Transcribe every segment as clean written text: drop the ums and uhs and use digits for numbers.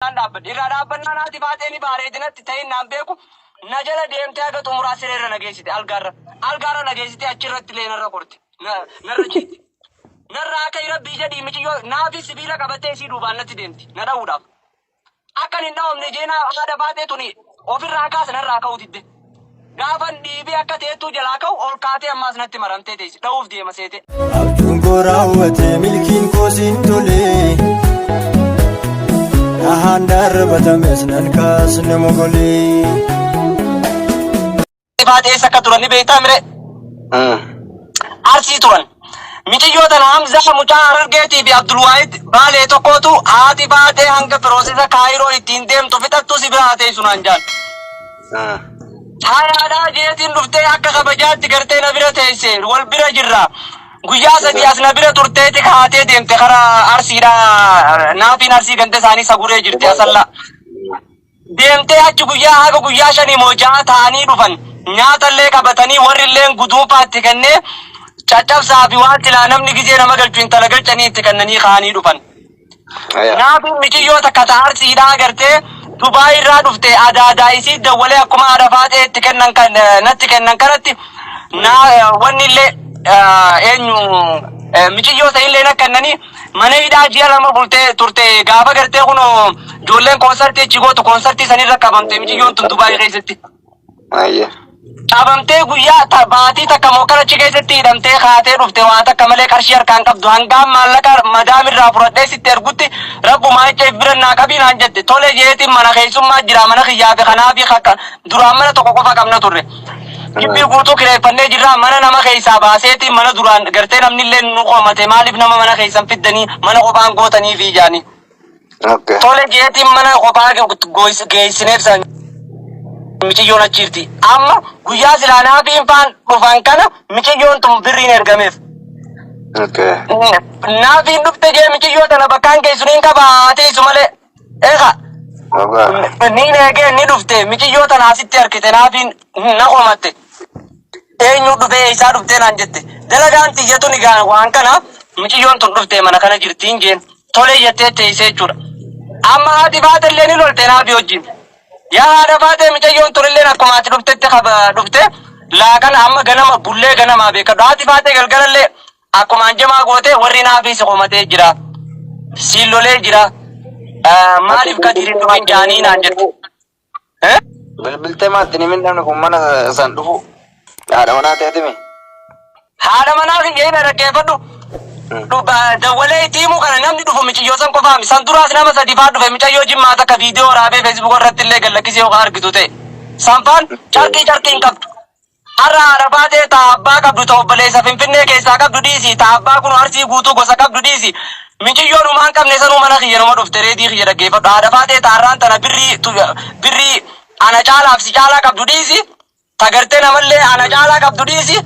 Irraan dhaabbadhe. Irraa dhaabbannaan haati faaxee ni baareedinatti ta'in naan beeku na jala deemtee haga xumuraa sireerra na geessite algaarra. Algaarra na geessite achirratti illee narra korte. Narra ciite. Narra akka rabbii jedhii miciyyoo naafi sibiila qabattee isii duubaan natti deemti na dha'uudhaaf. Akkan hin dha'omne jeenaa haadha faaxee tuni ofirraa kaasa narraa ka'uu didde. Gaafan dhiibee akka teettuu jalaa ka'u ol kaatee ammaas natti maramtee teessi. Dha'uuf deema seete. Abjuun koo raawwate milkiin koo siin tole. Dhahaan darbatames nan kaasne mogolee. Faatee eessa akka turan ni beektaa mire? Arsii turan. Miciyyoo tana Hamzaa mucaa Harargeetii fi Abdulwaahid Baalee tokkootu haati Faaxee hanga piroosesa Kaayiroo ittiin deemtu fixattu si bira haa teessu naan jaan. Hayaadhaa jeetiin dhuftee akka kabajaatti gartee na bira teesse wal bira jirra. Guyyaa 3 as na bira turteeti kaatee deemte karaa Arsiidhaa naafiin Arsii ganda isaanii saguree jirti Asallaa. Deemtee achi guyyaa haga guyyaa shanii moo ja'a ta'anii dhufan. Nyaatallee qabatanii warrilleen guduunfaa itti kennee caccabsaa fi waan silaa namni gizee nama galchu intala galchanii itti kennanii ka'anii dhufan. Naafiin miciyyoo takka ta Arsiidhaa gartee Dubaay irraa dhufte adaadaa isii dawwalee akkuma haadha faaxee itti kennan kan natti kennan kanatti naa wanni illee eenyu miciyyoo sanillee na kennanii mana hidhaa ji'a 2 bultee turte gaafa gartee kunoo ijoolleen koonsartii achi gootu koonsartii sanirra qabamte miciyyoon tun Dubaay keessatti. Ayyee. Qabamtee guyyaa baatii takka moo kan achi keessatti hidhamtee kaatee dhufte waa takka malee qarshii harkaan qabdu hangaan maallaqa madaamirraa fudhadhee sitti ergutti rabbumaa jecha if bira naa qabii naan jette tole jeetiin mana keessummaa jira mana kiyyaa fi kanaa fi akka duraan mana tokko qofa qabna turre. Gibbii guutuu kireeffannee jirraa mana nama keessaa baaseetiin mana duraan gartee namni illee nu komate maaliif nama mana keessan fiddanii mana qophaan gootanii fi jaanii. Tole jeetiin mana kophaa geessineef san miciyyoon achi jirti. Amma guyyaa silaa naafiin faan dhufan kana miciyyoon tun birriin ergameef. Naafiin dhufte jee miciyyoo tana bakkaan geessu niin qaba haa teessu malee. Eega niin eegee ni dhufte miciyyoo tana asitti harkite naafiin na komatte. Eenyu dhufee eessaa dhuftee naan jette. Dalagaan tiyya tuni gaa waan kana miciyyoon tun dhuftee mana kana jirtiin jeen. Tole jettee teessee jechuudha. Amma haati faatellee ni lolte naafi wajjin. Yaa haadha faatee micayyoon tunilleen akkuma ati dhuftetti kaba dhufte laaqana amma ganama bullee ganamaa beekadhu. Haati faatee galgalallee akkuma hanjamaa gootee warri naafii si komatee jira. Siin lolee jira. Maaliif Kadiir hin dhufin jaanii naan jette. Eh? Bilbiltee maatti ni mindhamne kun mana san dhufu haadha manaa teetimi. Haadha manaa kiyya ina dhaggeeffadhu. Dawwalee itti himuu kana namni dhufu miciyyoo san qofaami. San duraas nama sadi faa dhufe micayyoo jimmaa takka viidiyoo waraabee feesbuuk irratti illee gad lakkisee yookaan argitu ta'e. San faan carqii carqii hin qabdu. Har'a haadha faatee ta abbaa qabdu ta obboleessa Finfinnee keessaa qabdu dhiisi ta abbaa kunoo Arsii guutuu gosa qabdu dhiisi miciyyoon humaa hin qabne sanuu mana kiyya numa dhufte reedii kiyya dhaggeeffadhu haadha faatee ta har'aan tana birrii birrii ana caalaaf si caalaa qabdu dhiisi ta gartee namallee ana caalaa qabdu dhiisi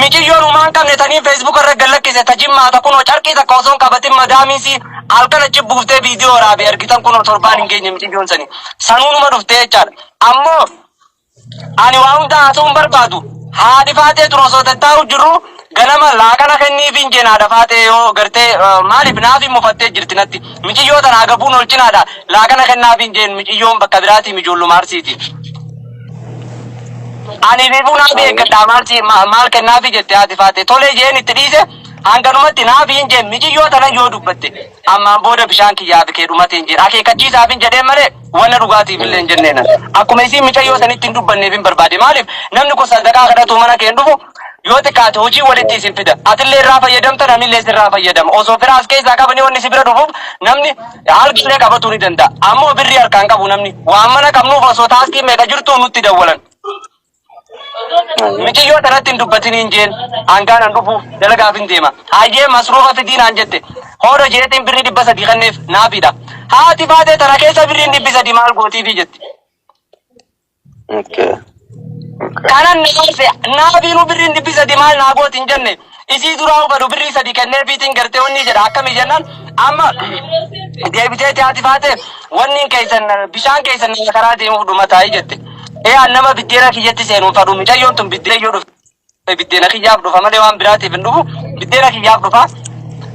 miciyyoon humaa hin qabne taniin feesbuuka irra gad lakkise ta jimmaa ta kunoo carqii takka osoo hin qabatin madaamiisii halkan achi buuftee viidiyoo waraabee argitan kunoo torbaan hin geenye miciyyoon sanii sanuu numa dhuftee jechaadha ammoo Ani waa hunda haasa'uu hin barbaadu. Haadhi faaxee tun osoo tattaa'u jirru ganama laaqana kenniifiin jeen haadha faaxee yoo gartee maaliif naafiin mufattee jirti natti. Miciyyoo tana agabuun ol cinaadha laaqana kennaafiin jeen miciyyoon bakka biraatii mijoolluma arsiiti. Ani ififuu naafi eeggadhaa maal si maal kennaafi jette haati faaxee. Tolee jeen itti dhiise hanganumatti naafiin jeen miciyyoo tana yoo dubbatte ammaan booda bishaan kiyyaa fi kee dhumateen jeen akeekkachiisaafin jedheen malee Wanna dhugaatiif illee hin jenneen ani. Akkuma isiin micayyoo sanitti hin dubbanneef hin barbaade. Maaliif namni kun sadaqaa kadhatuu mana kee hin dhufu yoo xiqqaate hojii walitti isin fida. Atillee irraa fayyadamta namnillee sirraa fayyadama. Osoo fira as keessaa qabanii wanni si bira dhufuuf namni algillee qabatuu ni danda'a. Ammoo birrii harkaan qabu namni. Waan mana qabnuuf osoo taaskii meeqa jirtuu nutti dawwalan. Miciyyoo tanatti hin dubbatiniin jeen hangaan an dhufu dalagaaf hin deema. Hayyee masruufa fidii naan jette. Hooda jeetiin birrii 300 kenneef naafiidha. Haati faatee tana keessa birriin 300 maal gootiifi jette. Kanan naase naafiinuu birriin 300 maal naa gooti hin jenne. Isii duraa hubadhu birrii 3 kenneefiitiin gartee wanni jedha akkamii jennaan amma deebiteeti haati faatee wanniin keessan bishaan keessan nama karaa deemuuf dhumataayii jette. Ee an nama biddeena kiyyatti seenu hin fadhu micayyoon tun biddeena yoo dhufe biddeena kiyyaaf dhufa malee waan biraatiif hin dhufu biddeena kiyyaaf dhufa.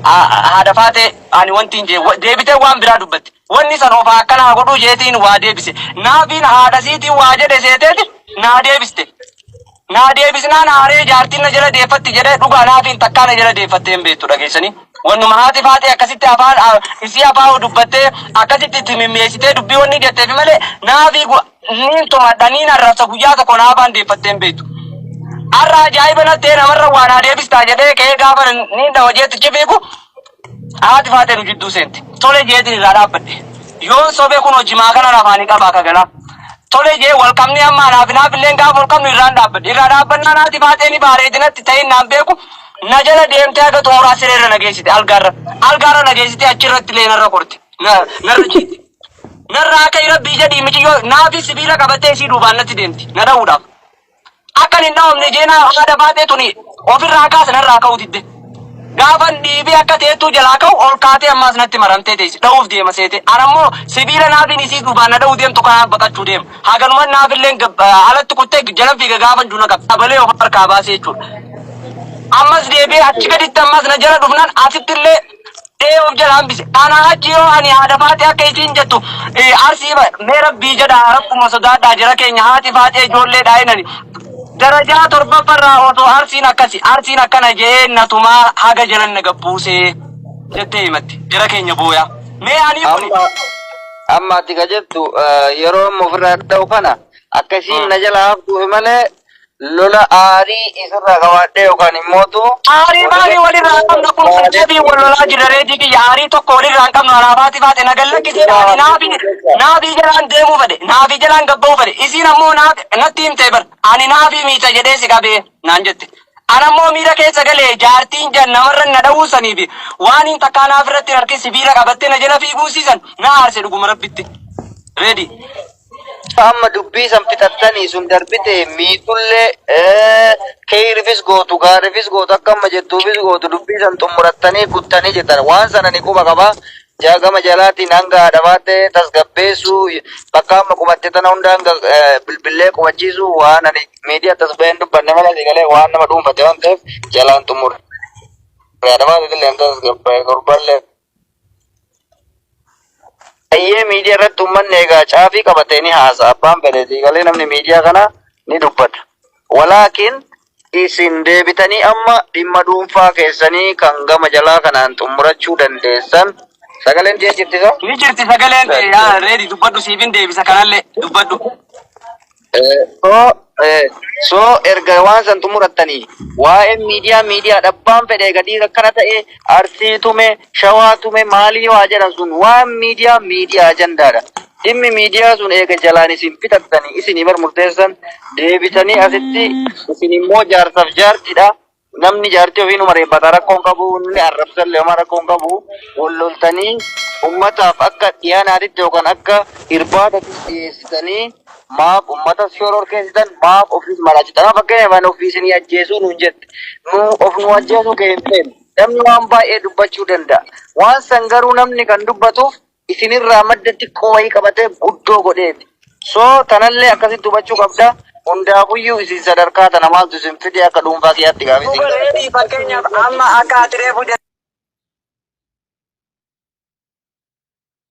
Haadha faatee ani wanti hin jee deebitee waan biraa dubbatti. Wanni san of akkana haa godhuu jeetiin waa deebise. Naafiin haadha siitiin waa jedhe seeteeti naa deebiste. Naa deebisnaan aaree jaartiin na jala deeffatti jedhee dhugaa naafiin takkaa na jala deeffattee hin beektu dhageessanii. Wannuma haati faaxee akkasitti afaan isii afaan dubbattee akkasitti itti mimmi'eessitee dubbii wanni jetteefi malee naafii niin tumadha niin arrabsa guyyaa tokko naafaan deeffattee hin beektu. Har'a ajaa'iba nattee namarra waa naa deebistaa jedhee ka'ee gaafa niin dhawa jeettichi fiigu Haati faaxee nu jidduu seente. Tole jeetiin irraa dhaabbadhe. Yoon sobee kunoo jimaa kanan afaanii qabaa ka galaa. Tole jee wal qabnee amma anaaf naaf illeen gaafa wal qabnu irraan dhaabbadhe. Irraa dhaabbannaan haati faaxee ni baareedinatti ta'in naan beeku na jala deemtee haga xumuraa sireerra na geessite algaarra. Algaarra na geessite achirratti illee narra korte. Narra ciite. Narraa akka rabbii jedhii miciyyoo naafi sibiila qabattee isii duubaan natti deemti. Na dha'uudhaaf. Akkan hin dhawamne jeenaa haadha baatee tuni ofirraa kaase narraa ka'uu didde. Gaafan dhiibee akka teettuu jalaa ka'u ol kaatee ammaas natti maramtee teessi. Dha'uuf deema seete. An ammoo sibiila naafiin isii duubaan na dha'uu deemtu kanaaf baqachuu deema. Haganuman naafilleen alatti kuttee jalan fiiga gaafan juna qaba. Dabalee of harkaa baasee jechuudha. Ammas deebi'ee achi gaditti ammas na jala dhufnaan asitti illee Ee of jala hambise. Ana achi yoo ani haadha faaxee akka isiin jettu arsii mee rabbii jedhaa rabbuma sodaadhaa jara keenya haati faaxee ijoollee dhaayinani. Darajaa torbaffarraa osoo arsiin akkasi arsiin akkana jee natumaa haga jalan na gabbuusee jettee himatti jara keenya booyaa. Mee anii kuni Amma amma ati ka jettu yeroo amma ofirraa dha'u kana akkasiin na jala haftuufi malee Lola aarii isirraa qabaadhee yookaan immootu Aarii maalii walirraa hin qabnu kun sajjabii wal lolaa jirra reedii kiyya aarii tokko walirraa hin qabnu alaabaati baate na gallakkisee ani naafi naafii jalaan deemuu fedhe naafii jalaan gabba'uu fedhe isiin ammoo natti himtee bar ani naafii miita jedhee si qabee naan jette an ammoo miira keessa galee jaartiin jan namarra na dha'uu saniifi waan hin takkaa naaf irratti hin harkin sibiila qabattee na jala fiiguu siisan na aarse dhuguma rabbitti reedii. Amma dubbii san fixattanii sun darbite miitullee keeyrifis gootu gaarifis gootu akka amma jettuufis gootu dubbii san xumurattanii kuttanii jettan waan sana ni quba qaba. Gama jalaatiin hanga haadha baattee tasgabbeessuu bakka amma qubatte tana hunda hanga bilbillee qubachiisuu waan ani miidiyaa tasgabeen dubbanne malee si galee waan nama dhuunfate waan ta'eef jalaan xumure. Haadha baatee illee tasgabbaa'e torballee. Ayyee miidiyaa irratti uummanni egaa caafii qabatee ni haasa'a. Abbaan fedhe sii galee namni miidiyaa kana ni dubbata. Walaakin isin deebitanii amma dhimma dhuunfaa keessanii kan gama jalaa kanaan xumurachuu dandeessan. Sagaleen tiyya jirti sa? Ni jirti sagaleen tee yaa reedi dubbadhu siifin deebisa kanallee dubbadhu. So so erga waan san xumurattanii waa'een miidiyaa miidiyaa dhabbaan fedhe gadii akkana ta'e arsii tume shawaa tume maalii waa jedhan sun waan miidiyaa miidiyaa ajandaadha. Dhimmi miidiyaa sun eega jalaan isin fixattanii isinii bar murteessan deebitanii asitti isin immoo jaarsaaf jaartidha. Namni jaartii ofii numa reebbata rakkoo hin qabu, inni arrabsallee homaa rakkoo hin qabu. Wal loltanii ummataaf akka dhiyaanaatitti yookaan akka irbaatatti dhiyeessitanii maaf ummatas shororkeessitan maaf ofiis maraachitan. Amma fakkeenyaaf ani ofii isinii ajjeesuu nuun jette. Nu of nu ajjeesuu kee hin feenu. Namni waan baay'ee dubbachuu danda'a. Waan san garuu namni kan dubbatuuf isinirraa madda xiqqoo wayii qabatee guddoo godheeti. So tanallee akkasitti hubachuu qabda. Hundaafuyyuu isin sadarkaa tana maaltu isin fide akka dhuunfaa kiyyaatti gaafii isin Dhuga gaafadha. reedii fakkeenyaaf amma akka ati reefu jette.